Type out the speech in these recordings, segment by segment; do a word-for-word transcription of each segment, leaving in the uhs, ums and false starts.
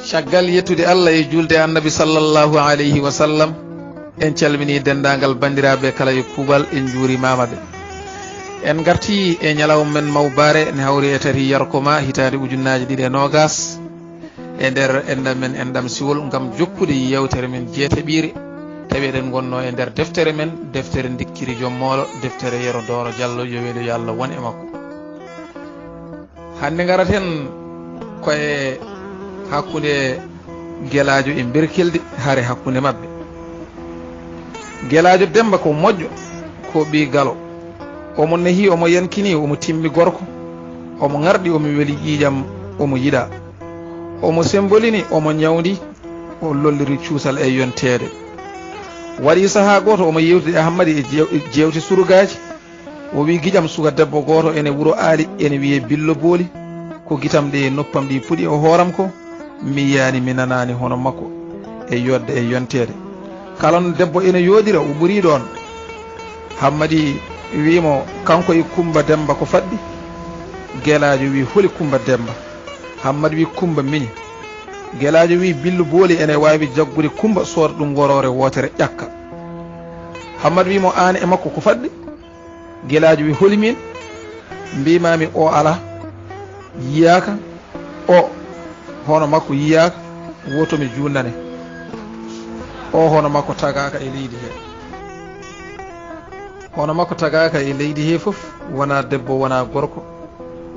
Caggal yettude Allah e juulde e Annabi sallallahu alayhi wa sallam, en calminii denndaangal banndiraaɓe kala e kuuɓal, en njuurimaama ɓe. En ngartii e ñalawma men mawbaare ne hawri e tati yarkoma hitaande ujunnaaje ɗiɗi e noogas, e nder enɗam men enɗam siwol ngam jokkude yeewtere men jeeteɓiire, tawi eɗen ngonnoo e nder deftere men, deftere Ndikkiri Joom Moolo, deftere Yero Dooro Jallo, yo welo yo Allah won e makko. Hannde ngaraten ko e hakkunde Gelaajo e Berkeldi, hare hakkunde maɓɓe. Gelaajo Demmba ko moƴƴo, ko ɓii Galo. Omo nehi, omo yankini, omo timmi gorko, omo ŋarɗi, omo weli ƴiiƴam, omo yiɗaa. Omo sembolini, omo ñawndi, o lolliri cuusal e yonteede. Waɗi sahaa gooto, omo yewtidi e Hammadi e jeew-, e jeewte surgaaji. O wi'i, "Giƴam, suka debbo gooto ene wuro Aali, ene wiyee Billo Booli. Ko gitam ɗe noppam ɗi puɗi o hooram ko, mi yiyaani, mi nanaani hono makko e yodde e yonteede. Kala no debbo ene yooɗira, o ɓurii ɗoon." Hammadi wi'i mo, "Kanko e Kummba Demmba ko faɗɗi?" Gelaajo wi'i, "Holi Kummba Demmba?" Hammadi wi'i, "Kummba miñi." Gelaajo wi'i, "Billo Booli ene waawi jaggude Kummba, sooda ɗum woroore wootere ƴakka." Hammadi wi'i mo, "Aan e makko ko faɗɗi?" Gelaajo wi'i, "Holi miin? Mbiimaami o alaa, yiyaaka, o hono makko yiyaaka, woto mi juunnane. O hono makko tagaaka e leydi he. Hono makko tagaaka e leydi he fof, wonaa debbo, wonaa gorko,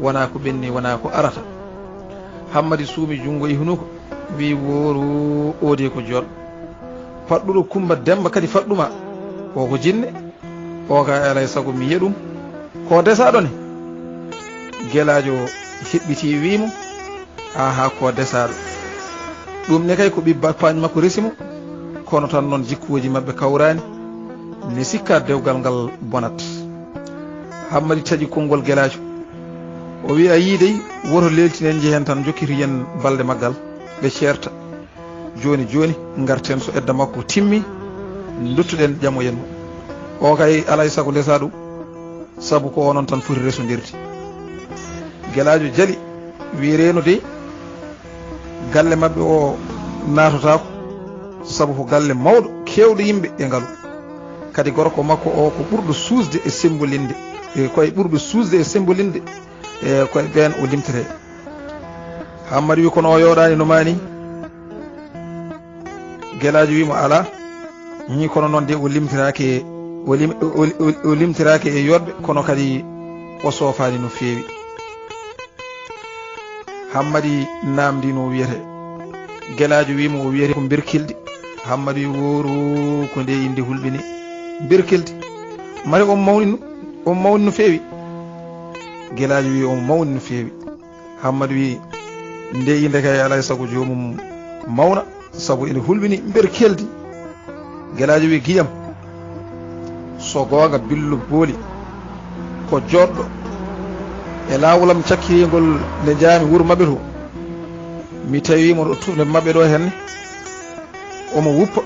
wonaa ko ɓenni, wonaa ko arata." Hammadi suumi junngo e hunuko, wi'i, "Wooru, o de ko jooɗɗo. Faɗɗuɗo Kummba Demmba kadi faɗɗuma, o ko jinne." "O ka alay sago mi yiya ɗum. Ko desaaɗo ne?" Gelaajo heɓɓiti wi'i mo, "Aha, ko desaaɗo. Ɗum ne kay ko ɓiɓɓe bappaani makko resi mo, kono tan noon jikkuuji maɓɓe kawraani, mi sikka dewgal ngal bonat." Hammadi taƴi konngol Gelaajo. O wi'i, "A yii dey, woto leeltinen njehen tan njokkitoyen balɗe maggal, ɓe ceerta. Jooni jooni, ngarten so edda makko timmi, nduttuɗen ƴamoyen mo. O kay alay sago ndesaa ɗum, sabu ko onon tan foti resondirde." Gelaajo jali, wi'i, "Reeno dey, galle maɓɓe o naatotaako, sabu ko galle mawɗo, keewɗo yimɓe e ngalu. Kadi gorko makko o ko ɓurɗo suusde e sembolinde, e koye ɓurɓe suusde e sembolinde, e koye ɓeen o limtetee." Hammadi wi'i, "Kono o yooɗaani no maa ni?" Gelaajo wi'i mo, "Alaa." Hii, kono noon de o limtiraaki e, o lim-, o, o, o limtiraaki e yooɗɓe, kono kadi o soofaani no feewi. Hammadi naamndii no o wiyetee. Gelaajo wi'i mo o wiyetee ko Mbirkildi. Hammadi wi'i, "Wooru, ko nde innde hulɓini. Mbirkildi. Mari on mawni no, on mawni no feewi." Gelaajo wi'i, "On mawni no feewi." Hammadi wi'i, "Nde innde kay alay sago joomum mawna, sabu ene hulɓini Mbirkildi." Gelaajo wi'i, "Giƴam, so goonga Billo Booli ko jooɗɗo e laawol am cakkiringol nde njaami wuro maɓɓe to, mi tawi mo ɗo tufnde maɓɓe ɗo henne, omo wuppa,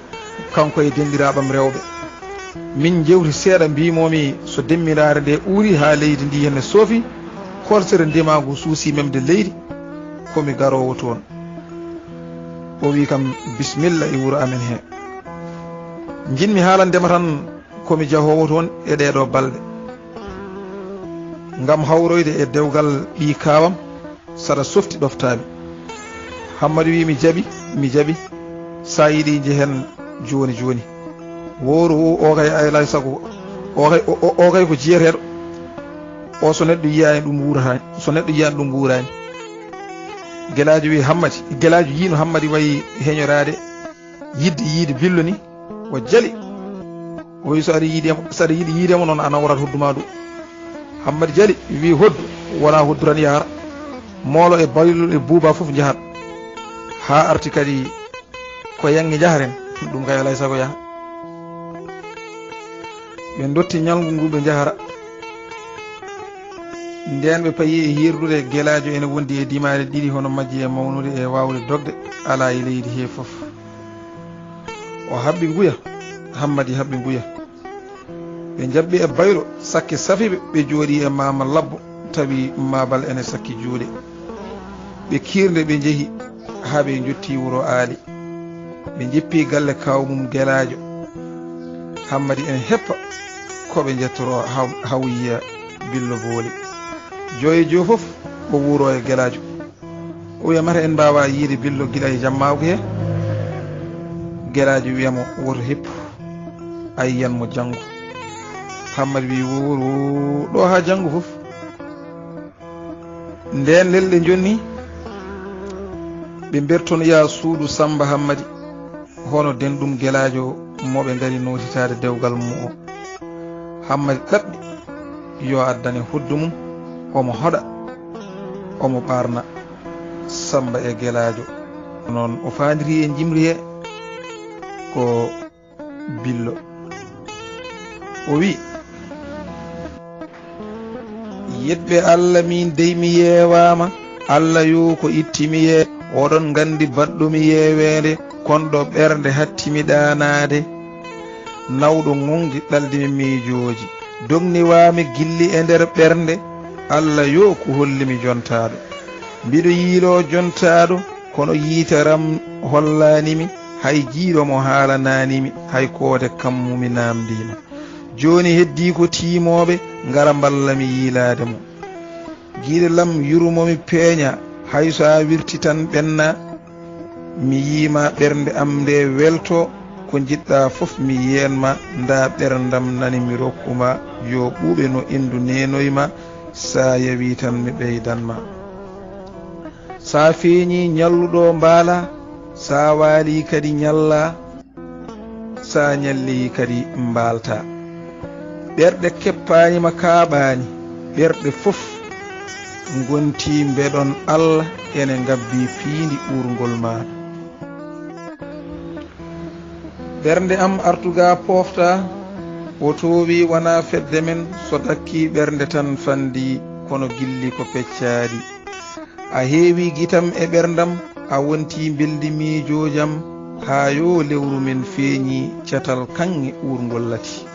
kanko e denndiraaɓe am rewɓe. Min njewti seeɗa, mbiimoomi so demmiraare nde uuri haa leydi ndi henne soofi, korsere ndimaagu suusi memde leydi, ko mi garoowo toon." O wi'i kam, "Bismilla e wuro amen he. Njiɗmi haalande ma tan ko mi jahoowo toon e ɗee ɗoo balɗe, ngam hawroyde e dewgal ɓii kaawam, saɗa softi ɗoftaami." Hammadi wi'i, "Mi jaɓi, mi jaɓi. So a yiɗi njehen jooni jooni. Wooru o kay alay sago, o kay, o, o, o kay ko jiyeteeɗo. O so neɗɗo yiyaani ɗum wuurataani, so neɗɗo yiyaani ɗum wuuraani." Gelaajo wi'i Hammadi, Gelaajo yiino Hammadi wayi heñoraade yiɗde yiide Billo ni, o jali. O wi'i, "So aɗa yiɗi, so aɗa yiɗi yiide mo noon, a nawrat hoddu maa ndu." Hammadi jali, wi'i, "Hoddu, wonaa hoddu tan yahata. Moolo e Baylo e Buuba fof njahata. Haa arti kadi ko yaŋŋe njaharen, ɗum kay alay sago yaha." Ɓe ndotti ñalngu ngu ɓe njahara. Ndeen ɓe payi e hiirdude, Gelaajo ene wondi e dimaale ɗiɗi, hono majji e mawnude e waawde dogde, alaa e leydi he fof. O haɓɓi nguya, Hammadi haɓɓi nguya. Ɓe njaɓɓi e Baylo, sakke safi ɓe, ɓe jooɗii e Maama Labbo, tawi Maabal ene sakki juuɗe. Ɓe kiirde, ɓe njehi Haa ɓe njottii wuro Aali. Ɓe njippi galle kaaw mum Gelaajo. Hammadi ene heppa ko ɓe njettoroo Haw-, Hawyiya Billo Booli. Joyo e joyo fof o wuuro e Gelaajo. O wiya, "Mata en mbaawaa yiyde Billo gila e jammaagu he?" Gelaajo wiya mo, "Woto heppu, a yiyan mo janngo." Hammadi wiyi, "Wowor, wowor, ɗo haa janngo fof." Ndeen lelɗe njonni, ɓe mbertonoyaa suudu Sammba Hammadi, hono denɗum Gelaajo mo ɓe ngari nootitaade dewgal mum o. Hammadi ɗaɓɓi yo addane hoddu mum, omo hoɗa, omo ɓaarna Sammba e Gelaajo. Noon o faandiri e njimri he ko Billo. O wiyi, "Yiɗɓe Alla, miin dey mi yeewaama. Alla yo ko itti mi yee-, oɗon nganndi baɗɗo mi yeeweende, kono ɗo ɓernde hatti mi ɗaanaade. Nawɗo ŋoŋdi ɗaldi mi miijooji. Dogni waami gilli e nder ɓernde, Alla yo ko holli mi jontaaɗo. Mbiɗo yiiloo jontaaɗo, kono yiitaram hollaani mi, hay jiiɗo mo haalanaani mi, hay koode kammu mi naamndii ma. Jooni heddii ko tiimooɓe ngara mballa mi yiilaade mo. Giɗo lam, yurmo mi peeña, hay so a wirti tan ɓenna. Mi yii ma ɓernde am nde welto, ko njiɗɗa fof mi yeen ma, nda ɓerndam nani mi rokku ma, yo ɓuuɓe no inndu neenoy ma, sa yawi tan mi ɓeydan ma. Sa feeñi ñalluɗo mbaala, sa waali kadi ñalla, sa ñalli kadi mbaalta. Ɓerɗe keppaani ma kaaɓaani, ɓerɗe fof ngonti mbeɗon Alla ene ngabbi piindi uurngol ma." Ɓernde am artuga poofta, o toowi wona fedde men, so dakki ɓernde tan fandi, kono gilli ko peccaaɗi. A heewi gitam e ɓerndam, a wonti mbeldi miijoojam, haa yo lewru men feeñi catal kaŋŋe uurngol lati.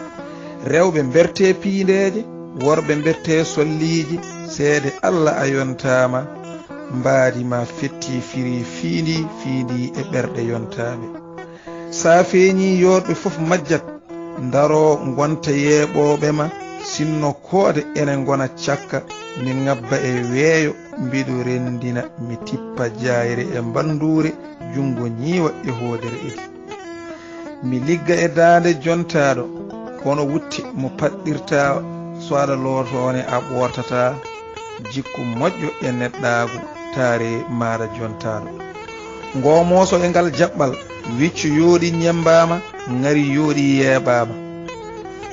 Rewɓe mberte piindeeje, worɓe mberte solliiji, seede Alla a yontaama, mbaadi ma fetti firi fiindi, fiindi e ɓerɗe yontaaɓe. Sa feeñi yooɗɓe fof majjat, ndaro ngonta yeeɓooɓe ma, sinno koode ene ngona cakka, mi ngabba e weeyo, mbiɗo renndina, mi tippa jaayre e mbannduure, junngo ñiiwa e hoodere eti. Mi ligga e daande jontaaɗo, kono wutte mo paɗɗirta so aɗa lootoone a ɓoortataa, jikku moƴƴo e neɗɗaagu, taare maaɗa jontaaɗo. Ngoo mooso e ngal jaɓɓal, wiccu yooɗi ñemmbaama, ŋari yooɗi yeeɓaama.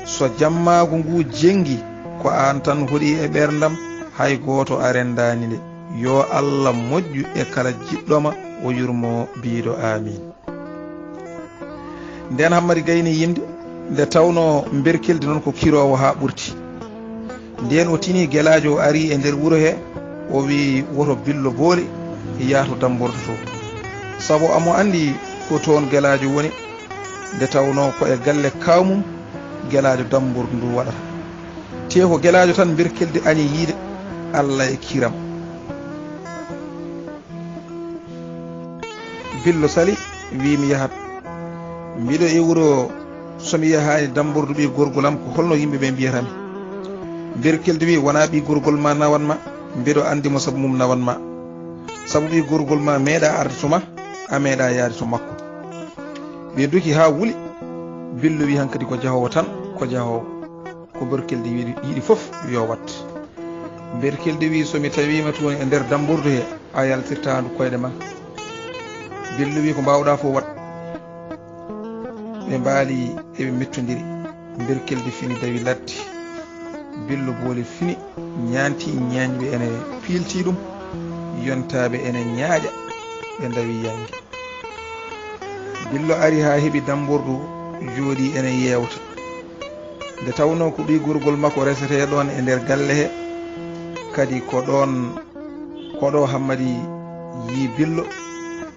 So jammaagu ngu jenngi, ko aan tan hoɗi e ɓeerndam, hay gooto a renndaani nde. Yo Alla moƴƴu e kala jiɗɗo ma, o yurmo biiɗo aamiin. Ndeen Hammadi gayni yimde, nde tawnoo Mberkeldi noon ko kiroowo haa ɓurti. Ndeen o tini Gelaajo o ari e nder wuro he, o wiyi woto Billo Booli yahto Dambordu to. Sabu amo anndi ko toon Gelaajo woni, nde tawnoo ko e galle kaaw mum Gelaajo Dambordu ndu waɗata. Tee ko Gelaajo tan Mberkeldi añi yiide, Alla e kiram. Billo sali, wi mi yahat. Mbiɗo e wuro, so mi yahaani Dambordu ɓii gorgol am, ko holno yimɓe ɓe mbiyata mi? Mberkeldi wi, wona ɓii gorgol ma nawan ma, mbiɗo anndi mo sabu mum nawan ma. Sabu ɓii gorgol ma meeɗa arde to ma, a meeɗa yaade to makko. Ɓe ndoki haa wuli. Billo wi hankadi ko jahoowo tan, ko jahoowo. Ko Mberkeldi yiɗi, yiɗi fof yo wat. Mberkeldi wi, so mi tawiima toon e nder Dambordu he, a yaltirtaandu koyɗe ma. Billo wi, ko mbaawɗa fof wat. Ɓe mbaali eɓe mettondiri. Mberkeldi fini dawi ladde. Billo Booli fini ñaanti ñaañɓe ene piilti ɗum. Yontaaɓe ene ñaaƴa. Ɓe ndawi yannge. Billo ari haa heɓi Dambordu, jooɗii ene yeewta. Nde tawnoo ko ɓii gorgol makko resetee ɗoon e nder galle he, kadi ko ɗoon, ko ɗo Hammadi yii Billo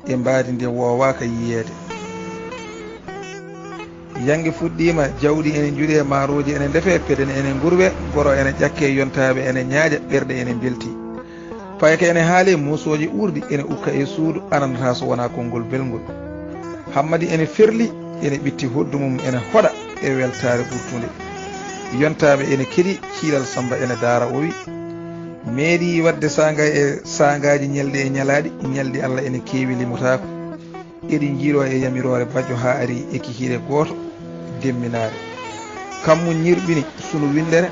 e mbaadi ndi woowaaka yiyeede. Yannge fuɗɗiima, jawdi ene njuɗee, maarooji ene ndefee, peɗen ene ngurwee, goro ene ƴakkee, yontaaɓe ene ñaaƴa, ɓerɗe ene mbelti. Payka ene haali e moosooje uurdi, ene ukka e suudu, anandataa so wonaa konngol belngol. Hammadi ene ferli, ene ɓitti hoddu mum, ene hoɗa e weltaare ɓurtunde. Yontaaɓe ene keɗi, ciilal Sammba ene daara, o wi: "Meeɗii waɗde saanga e saangaaji, ñalɗi e ñalaaɗi, ñalɗi Alla ene keewi, limotaako." Eɗi njiiroo e yamiroore bajjo haa ari e kikiiɗe gooto demminaare. Kammu ñirɓini sunu winndere,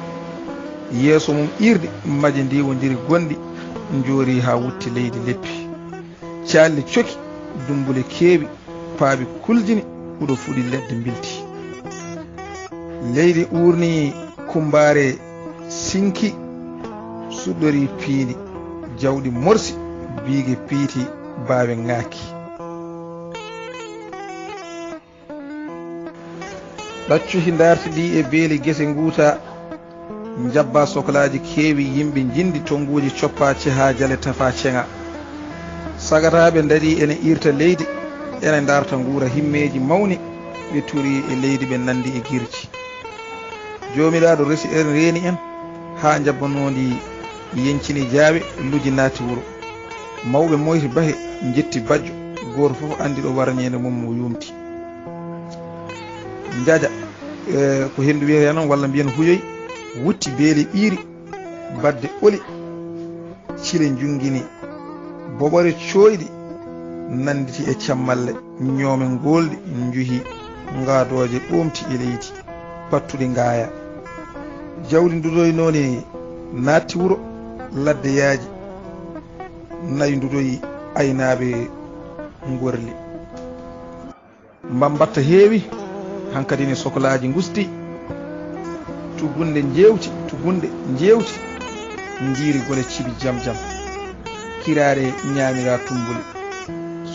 yeeso mum iirdi, maji ndiwondiri gonɗi, njoori haa wutti leydi leppi. Caalli coki, dummbule keewi, paabi kuljini, huɗo fuɗi, leɗɗe mbilti. Leydi uurni, kummbaare sinki, suɗɗori piindi, jawɗi morsi, biige piiti, baawe ŋaaki. Ɗaccuhi ndarti ɗi e beeli, gese nguuta, njabba soklaaji keewi, yimɓe njinndi, tonnguuji coppa, ceha jale, tafa ceŋa. Sagataaɓe ndaɗi ene iirta leydi, ene ndarta nguura, himmeeji mawni, ɓe turi e leydi, ɓe nanndi e girji. Joomiraaɗo resi en, reeni en, haa njabbanoondi yeñcini jaawe, luji naatti wuro. Mawɓe moyti bahe, njetti bajjo, gooto fof anndi ɗo wara ñeende mum, o yuumti. Njaja, e, ko henndu wiyetee noon, walla mbiyen huyoy, wutti beeli ɓiiri, baɗde oli, cile njuŋŋini, boɓore cooyɗi nannditi e cammalle, ñoome ngoolɗi njuhi, ngaadooje ɓoomti e leydi, pattuɗi ngaaya. Jawdi ndudoy noon e naatti wuro, ladde yaaji, nayi ndudoy, aynaaɓe ngorli. Mbambatta heewi, hankadi ne soklaaji ngusti, tugunde njeewti, tugunde njeewti, ndiiri gole cibi jam jam, kiraare ñaamira tumbuli.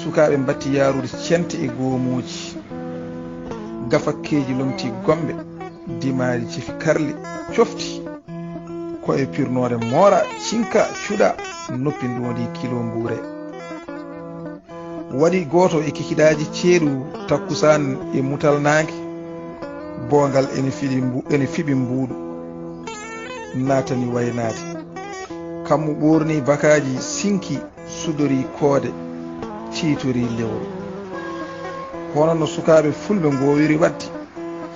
Sukaaɓe mbatti yaarude cente e goomuuji, gafakkeeji lomti gombe, dimaari cifi karli, cofti, ko'e pirnoore moora, cinka, cuɗa, noppi ndoondi kilo mbuure. Waɗi gooto e kikiɗaaji ceeɗu takkusaan e mutal naange, boongal ene fiɗi mbu-, ene fiɓi mbuuɗu, naatani waynaade. Kammu ɓoorni bakaaji, sinki, suɗori koode, tiitori lewru. Hono no sukaaɓe fulɓe ngoowiri waɗde,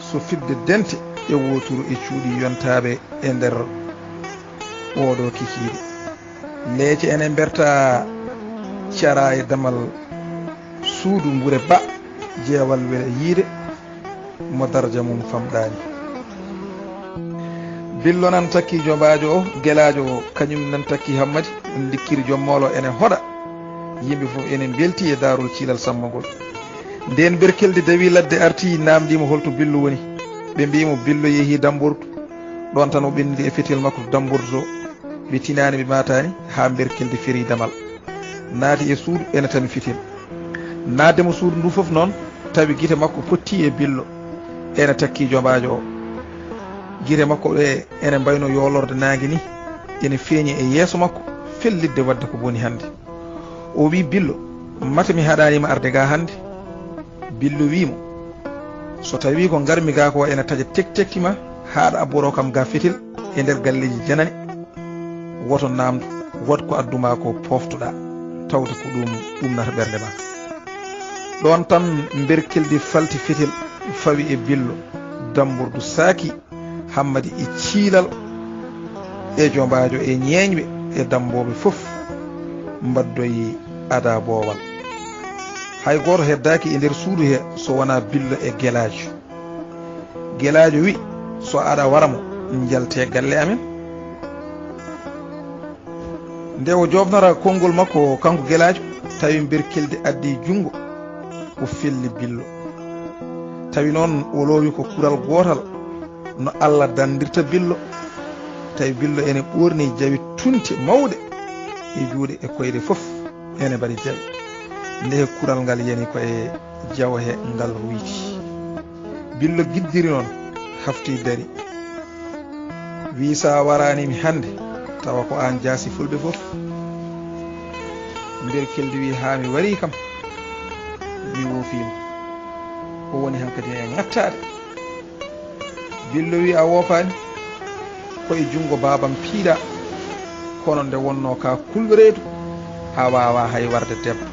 so fiɓde dente e wooturu e cuuɗi yontaaɓe e nder ooɗo kikiiɗe. Leece ene mberta cara e damal suudu mbure ba, jeewal wela yiide mo darja mum famɗaani. Billo nan takki jombaajo o, gelaajo o, kañum nan takki Hammadi, ndikkiri jom moolo ene hoɗa. Yimɓe fof ene mbelti e daarol ciilal Sammba ngol. Ndeen Berkeldi dawi ladde, arti, naamndii mo holto Billo woni. Ɓe mbiyi mo Billo yehii Dambordu. Ɗoon tan o ɓennidi e fetel makko to Dambordu to. Ɓe tinaani, ɓe maataani, haa Berkeldi feri damal. Naati e suudu, ene tami fetel. Naatde mo suudu ndu fof noon, tawi gite makko pottii e Billo, ene takki jombaajo o. Gite makko ɗe ene mbayno yoolorde naange ni, ene feeñi e yeeso makko, fellitde waɗde ko boni hannde. O wi Billo: "Mate mi haɗaani ma arde ga hannde?" Billo wi mo: "So tawi ko ngarmi ga ko ene taƴa tektekti ma, haa aɗa abboro kam ga fetel e nder galleeji janani, woto naamndu, waɗ ko addu ma ko, pooftoɗa, tawde ko ɗum umnata ɓernde ma." Ɗoon tan Berkeldi falti fetel, fawi e Billo, Dambordu saaki, Hammadi e ciilal, e jombaajo, e ñeeñɓe, e dammbooɓe fof mbaɗdoyi ada boowal. Hay gooto heddaaki e nder suudu he so wonaa Billo e gelaajo. Gelaajo wi: "So aɗa wara mo, njalte galle amen." Nde o joofnata konngol makko, kanko gelaajo, tawi Berkeldi addi junngo, o felli Billo. Tawi noon o loowi ko kural gootal, no Alla danndirta Billo. Tawi Billo ene ɓoorni jawe tunte mawɗe e juuɗe e koyɗe fof, ene mbaɗi jawe. Nde kural ngal yani ko e jawo he, ngal huyti. Billo giddiri noon, hafti dari. Wi: "So a waraani mi hannde, tawa ko aan jaasi fulɓe fof." Berkeldi wi: "Haa mi warii kam, mi woofiima." O woni hankadi e ŋattaade. Billo wi: "A woofaani, ko e junngo baabam piiɗa." Kono nde wonnoo ka kulɓereedu, a waawaa hay warde debbo.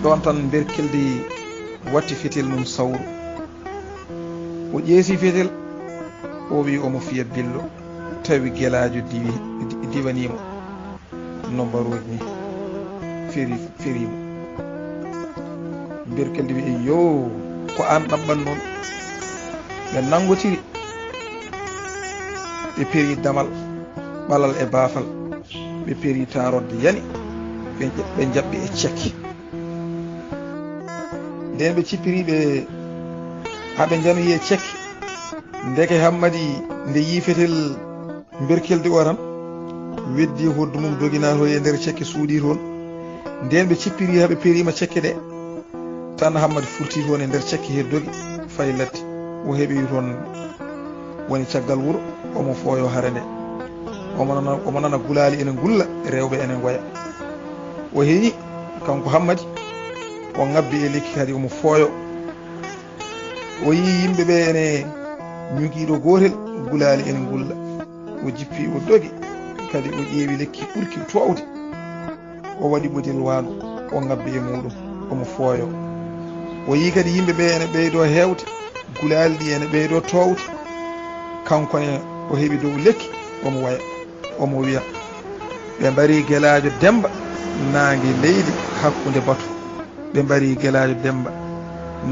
Ɗoon tan mberkeldi watti fetel mum sawru. O ƴeesi fetel, o wi'i omo fiya billo, tawi gelaajo diwi, di-, diwaniimo no mbaruuji ni feri, feriimo. Mberkeldi wi'i, "Yoo, ko aan ɗaɓɓan noon." Ɓe nanngotiri, ɓe peri damal, ɓalal e baafal, ɓe peri taarodde yani, ɓe, ɓe njaɓɓi e cekke. Nden ɓe cippiri ɓe, haa ɓe njanoyi e cekke. Ndeke Hammadi nde yii fetel mberkeldi o tan, weddi hoddu mum dogi naatoyi e nder cekke suuɗi toon. Nden ɓe cippiri haa ɓe periima cekke ɗe, tan Hammadi furti toon e nder cekke he dogi fayi ladde. O heɓi toon woni caggal wuro, omo fooyo hare nde. Omo nana, omo nana gulaali ene ngulla, rewɓe ene ngoya. O heñi, kanko Hammadi, o ŋabbi e lekki kadi omo fooyo. O yii yimɓe ɓe ene ñugii ɗo gootel, gulaali ene ngulla. O jippi, o dogi, kadi o ƴeewi lekki ɓurki toowde. O waɗi ɓodel waandu, o ŋabbi e muuɗum, omo fooyo. O yii kadi yimɓe ɓe ene ɓeydoo heewde, gulaali ɗi ene ɓeydoo toowde. Kanko ne, o heɓi dow lekki, omo waya, omo wiya, "Ɓe mbari Gelaajo Demmba, naange leydi hakkunde batu. Ɓe mbari Gelaajo Demmba,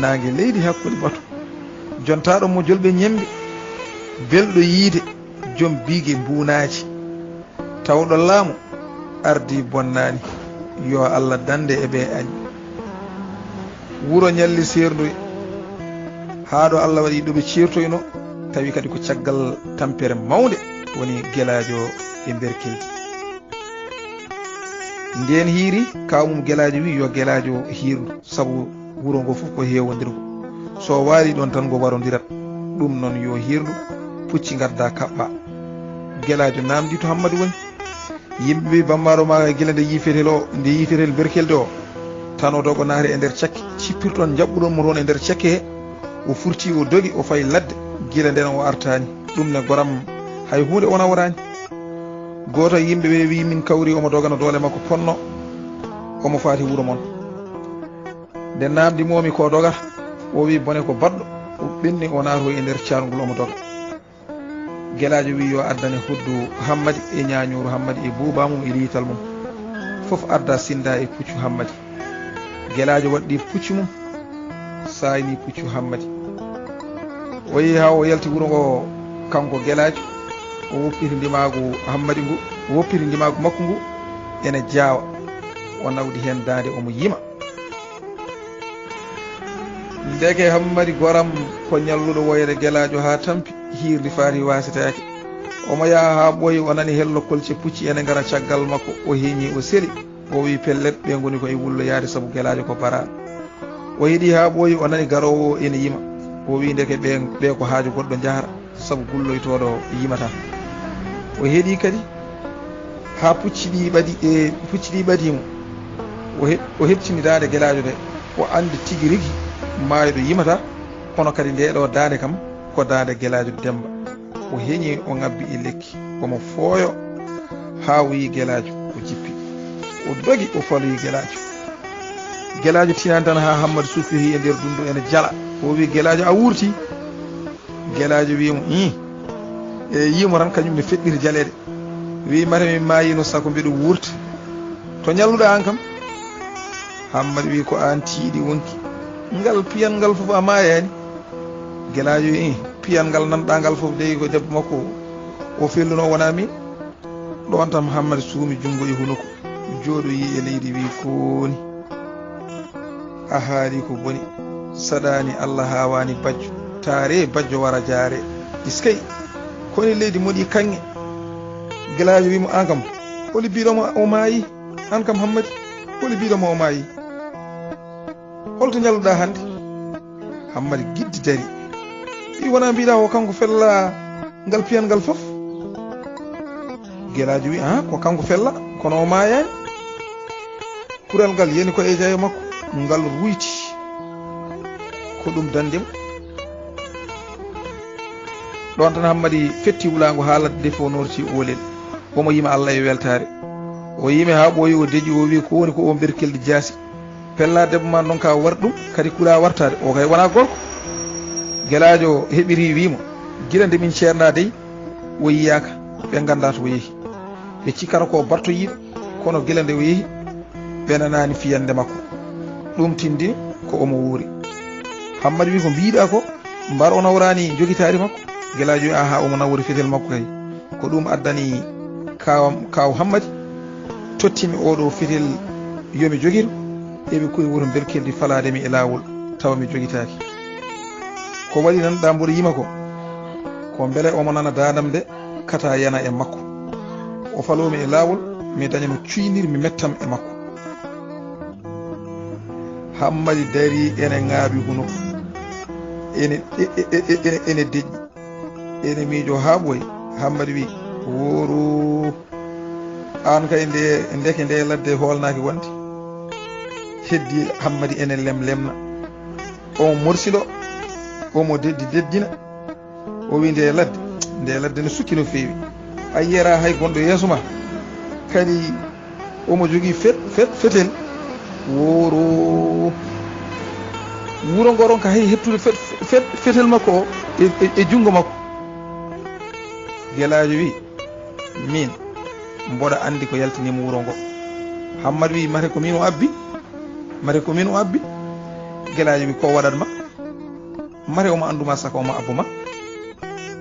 naange leydi hakkunde batu." Jontaaɗo mo jolɓe ñemmbi, belɗo yiide, joom biige mbuunaaji. Tawɗo laamu ardii bonnaani, yo Alla dannde e ɓe añi. Wuro ñalli seerndoy, haa ɗo Alla waɗi ɗo ɓe ceertoyno, tawi kadi ko caggal tampere mawnde woni Gelaajo e Mberkeldi. Ndeen hiiri, kaaw mum Gelaajo wi yo Gelaajo hiirnu, sabu wuro ngo fof ko heewondirgo. So waali ɗoon tan ngo warondirat. Ɗum noon yo hiirnu, pucci ngadda kaɓɓa. Gelaajo naamndi to Hammadi woni. Yimɓe mbi, "Bammaaɗo ma gila nde yii fetel o, nde yii fetel Mberkeldi o, tan o dogo naati e nder cakke, cippirɗon njaɓɓuɗon mo toon e nder cakke he." O furti, o dogi, o fayi ladde. Gila ndeen o artaani. Ɗum ne goram hay huunde o naworaani. Gooto e yimɓe ɓe wi, "Min kawri omo dogana doole makko ponno, omo faati wuro mon." Nde naamndi moomi ko dogata, o wi, "Bone ko baɗɗo." O ɓenni, o naatoyi e nder caarngol, omo doga. Gelaajo wi yo addane hoddu Hammadi e ñaañooru Hammadi e buuba mum e liital mum. Fof adda sinnda e puccu Hammadi. Gelaajo waɗɗi puccu mum, saayni puccu Hammadi. O yehi haa o yalti wuro ngo, kanko Gelaajo, o woppiti ndimaagu Hammadi ngu, o woppiti ndimaagu makko ngu ene jaawa. O nawdi heen daande, omo yima. Ndeke Hammadi goram ko ñalluɗo woyre Gelaajo haa tampi, hiirdi faati waasetaake. Omo yaha haa ɓooyi, o nani hello kolce pucci ene ngara caggal makko, o heñi, o seli. O wi pellet, ɓe ngoni ko e wulloyaade sabu Gelaajo ko baraaɗo. O heɗi haa ɓooyi, o nani garoowo o ene yima. O wi ndeke ɓe, ɓe ko haaju goɗɗo njahata, sabu gulloytooɗo yimata. O heɗi kadi haa pucci ɗi ɓadi, e pucci ɗi ɓadii mo. O he-, o heɓtini daande Gelaajo nde, o anndi tigi rigi maayɗo yimata, kono kadi ndee ɗoo daande kam ko daande Gelaajo Demmba. O heñi, o ŋabbi e lekki, omo fooyo haa o yii Gelaajo, o jippi. O dogi, o faloyi Gelaajo. Gelaajo tinaani tan haa Hammadi suffiti e nder dundu ene jala. O wi, "Gelaajo, a wuurti?" Gelaajo wi mo, "Ih." E yii mo tan, kañum ne feɗɗiti jaleede. Wi, "Mate mi maayino sako mbiɗo wuurta. To ñalluɗaa aan kam?" Hammadi wi, "Ko aan tiiɗi wonki. Ngal piyanngal fof a maayaani." Gelaajo wi, "Ih, piyanngal nanɗaa ngal fof dey ko debbo makko o fellunoo, wonaa miin." Ɗoon tan Hammadi suumi junngo e hunuko, jooɗoyi e leydi, wi, "Kooni, a haali ko boni, saɗaani Alla haawaani bajjo, taare bajjo wara jaare. Iskay, kooni leydi moɗi kaŋŋe." Gelaajo wi mo, "Aan kam, holi biɗo mo o maayi? Aan kam Hammadi, holi biɗo mo o maayi?" "Holto ñalluɗaa hannde?" Hammadi giddi dari. Wi, "Wonaa mbiɗa ko kanko fella ngal piyanngal fof?" Gelaajo wi, "Aa, ko kanko fella, kono o maayaani. Kural ngal yani ko e jayo makko, ngal ruyti. Ko ɗum dande mo." Ɗoon tan Hammadi fetti wulaango haa ladde fof noorti oolel. Omo yima Allah e weltaare. O yimi haa ɓooyi, o deƴi, o wi'i, "Ko woni ko o berkeldi jaasi? Pella debbo ma ndonka war ɗum, kadi kuɗa wartaade. O kay wona gorko." Gelaajo heɓiri wi'i mo, "Gila nde min ceerndaa dey, o yiyaaka. Ɓe nganndaa to o yehi. Ɓe cikkata ko battoyiiɗo, kono gila nde o yehi, ɓe nanaani fiyannde makko." Ɗum tindini ko omo wuuri. Hammadi wi'i, "Ko mbiiɗaa ko? Mbar o nawraani njogitaari makko?" Gelaajo wi'i, "Aha, omo nawori fetel makko kay. Ko ɗum addani kaaw, kaaw Hammadi, tottimi oɗo fetel yo mi jogito. Eɓe koy woto berkeldi falaade mi e laawol, tawa mi jogitaaki. Ko waɗi nan ɗa mboɗo yima ko, ko mbele omo nana daandam nde, kata yana e makko. O faloo mi e laawol, mi daña no cuynir mi mettam e makko." Hammadi dari ene ŋaaɓi hunuko. Ene, e, e, e, e, ene, ene deƴƴi. Ene miijo haa ɓooyi. Hammadi wi'i, "Woro, aan kay nde, ndeke nde ladde hoolnaaki wonde." Heddi Hammadi ene lemlemna. Omo morsindo, omo deddi deddina. O wi'i, "Nde ladde, nde ladde no sukki no feewi. A yiyata hay gonɗo yeeso ma. Kadi omo jogii fet-, fet-, fetel. Woro. Wuro ngo ronka hay hettude fet-, fet-, fetel makko o e, e, e junngo makko." Gelaajo wi'i, "Min, mboɗa anndi ko yaltini mo wuro ngo." Hammadi wi'i, "Mate ko min o abbi? Mate ko min o abbi?" Gelaajo wi'i, "Ko waɗat ma? Mate omo annduma saka omo abbo ma?"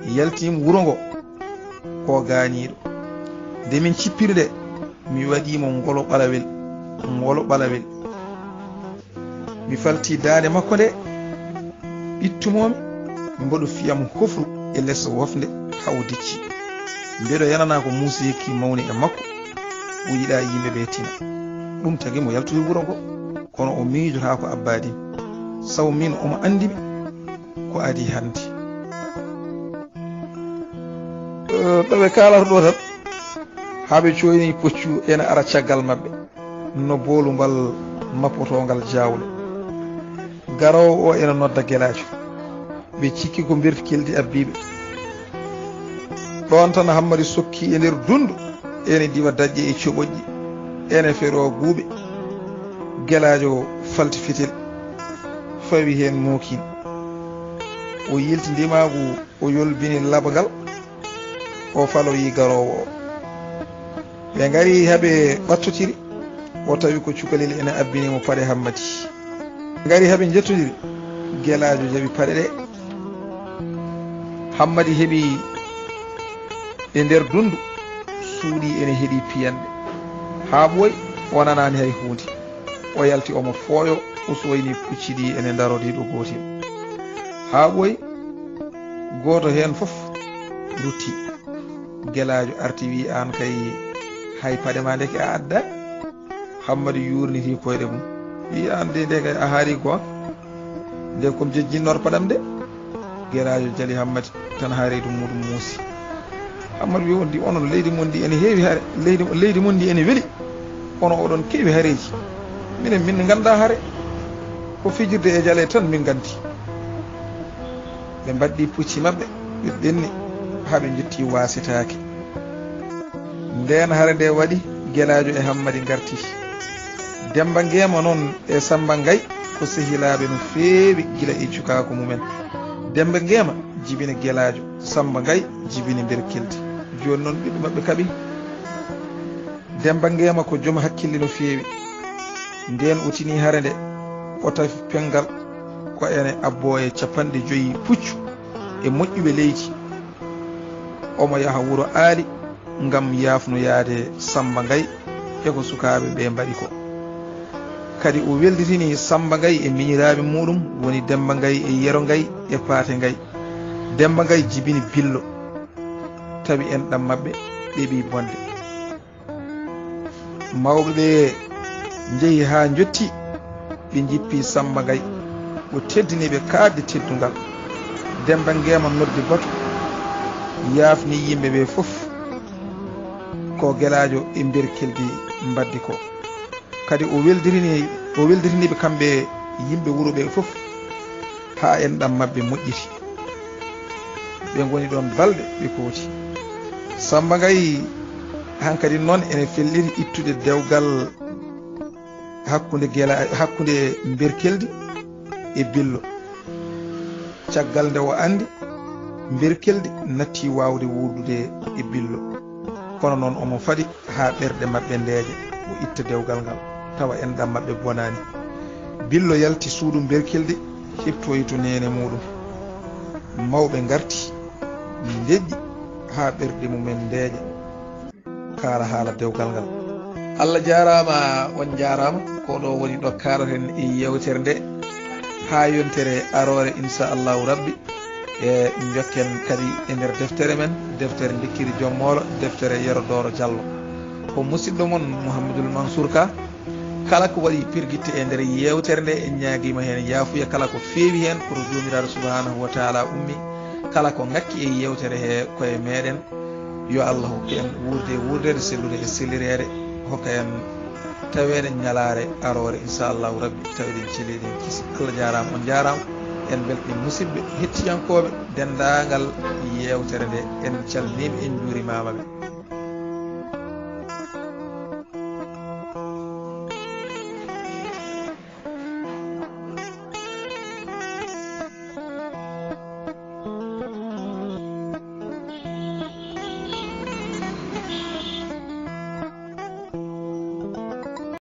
Yaltini mo wuro ngo ko gaañiiɗo. Nde min cippiri nde, mi waɗi mo ngolo ɓalawel, ngolo ɓalawel. Mi falti daande makko nde, ɓittumoo-mi, mboɗo fiya mo hofru e les wofnde haa o dicci. Mbeɗo yananaa ko Muusi Yekki mawni e makko, o yiɗaa yimɓe ɓe tina. Ɗum tagi mo yaltude wuro ngo, kono o miijotaako abbaade mi. Saw min omo anndi mi ko adii hannde. Eh, ɗo ɓe kaalata ɗo tan, haa ɓe cooyni puccu ene ara caggal maɓɓe, no boolumbal mappotoongal jaawle. Garoowo o ene nodda Gelaajo. Ɓe cikki ko berkeldi abbiiɓe. Ɗoon tan Hammadi sokki e nder dunndu, ene diwa daƴƴe e coɓoƴƴi, ene feroo guuɓe. Gelaajo falti fetel, fawi heen mookin. O yilti ndimaagu, o yolbini labangal, o faloyi garoowo o. Ɓe ngari haa ɓe ɓattotiri, o tawi ko cukalel ene abbini mo paɗe Hammadi. Ɓe ngari haa ɓe njettondiri, Gelaajo jaɓi paɗe ɗe. Hammadi heɓi e nder dunndu, suuɗi ene heɗi piyanɗe. Haa ɓooyi, o nanaani hay huunde. O yalti omo fooyo, o suwayni pucci ɗi ene ndarodi ɗo gootel. Haa ɓooyi, gooto heen fof rutti. Gelaajo arti, wi'i, "Aan kay, hay paɗe ma ndeke a adda." Hammadi yuurniti koyɗe mum, wi'i, "Aan de, nde kay a haari quoi. Nde ko mi jejjinnor paɗam de." Gelaajo jali Hammadi tan haa reedu muuɗum muusi. Hammadi wi'i, "On di, onon leydi mon ndi ene heewi hare, leydi, leydi mon ndi ene weli. Kono oɗon keewi hareeji. Minen min nganndaa hare. Ko fijirde e jale tan min nganndi." Ɓe mbaɗɗi pucci maɓɓe, ɓe ɓenni haa ɓe njotti waasetaake. Ndeen hare nde waɗi, Gelaajo e Hammadi ngarti. Demmba Ngeema noon e Sammba Ngay ko sehilaaɓe no feewi gila e cukaaku mumen. Demmba Ngeema jibini Gelaajo, Sammba Ngay jibini Mberkeldi. Jooni noon ɓiɓɓe maɓɓe kaɓi. Demmba Ngeema ko joom hakkille no feewi. Ndeen o tini hare nde, o tafi penngal ko ene abboo e capanɗe joyi puccu e moƴƴuɓe leydi. Omo yaha wuro Aali ngam yaafnoyaade Sammba Ngay e ko sukaaɓe ɓe mbaɗi ko. Kadi o welditini Sammba Ngay e miñiraaɓe muuɗum, woni Demmba Ngay e Yero Ngay e Paate Ngay. Demmba Ngay jibini Billo, tawi enɗam maɓɓe ɗeɓii bonde. Mawɓe ɓe njehi haa njotti, ɓe njippi Sammba Ngay, o teddini ɓe kaaɗdi teddungal. Demmba Ngeema noddi batu, yaafni yimɓe ɓe fof ko Gelaajo e Mberkeldi mbaɗdi ko. Kadi o weldirini, o weldirini ɓe kamɓe yimɓe wuro ɓe fof, haa enɗam maɓɓe moƴƴiti. Ɓe ngoni ɗoon balɗe, ɓe kooti. Sammba Ngay Hankadi noon ene felliti ittude dewgal hakkunde gela, hakkunde Mberkeldi e Billo. Caggal nde o anndi Mberkeldi natti waawde wuurdude e Billo, kono noon omo faɗi haa ɓerɗe maɓɓe ndeeƴa, o itta dewgal ngal, tawa enɗam maɓɓe bonaani. Billo yalti suudu Mberkeldi, heɓtoyi to neene muuɗum. Mawɓe ngarti, ndeƴƴi haa ɓerɗe mumen ndeeƴa. Kaala haala dewgal ngal. Allah jaaraama, on njaaraama. Ko ɗo woni ɗo kaalaten e yeewtere nde haa yontere aroore, insha Allahu Rabbi. E njokken kadi e nder deftere men, deftere Ndikkiri Joom Moolo, deftere Yero Dooro Jallo. Ko musidɗo mon Mouhamadoul Mansour Ka. Kala ko waɗi pirgitte e nder yeewtere nde, en ñaagiima heen yaafuya. Kala ko feewi heen, ko to Joomiraaɗo Subhaanahu wa Taala ummi. Kala ko ngakki e yeewtere he, ko e meeɗen. Yo Allah hokku en wuurde e wuurdeede, sellude e sellireede, hokka en taweede ñalaare aroore, insha Allahu Rabbi, taweɗen celeeɗi en kisi. Allah jaaraama, on njaaraama. En mbeltanii musidɓe hettiyankooɓe denndaangal yeewtere nde. En calminiiɓe, en njuurimaama ɓe.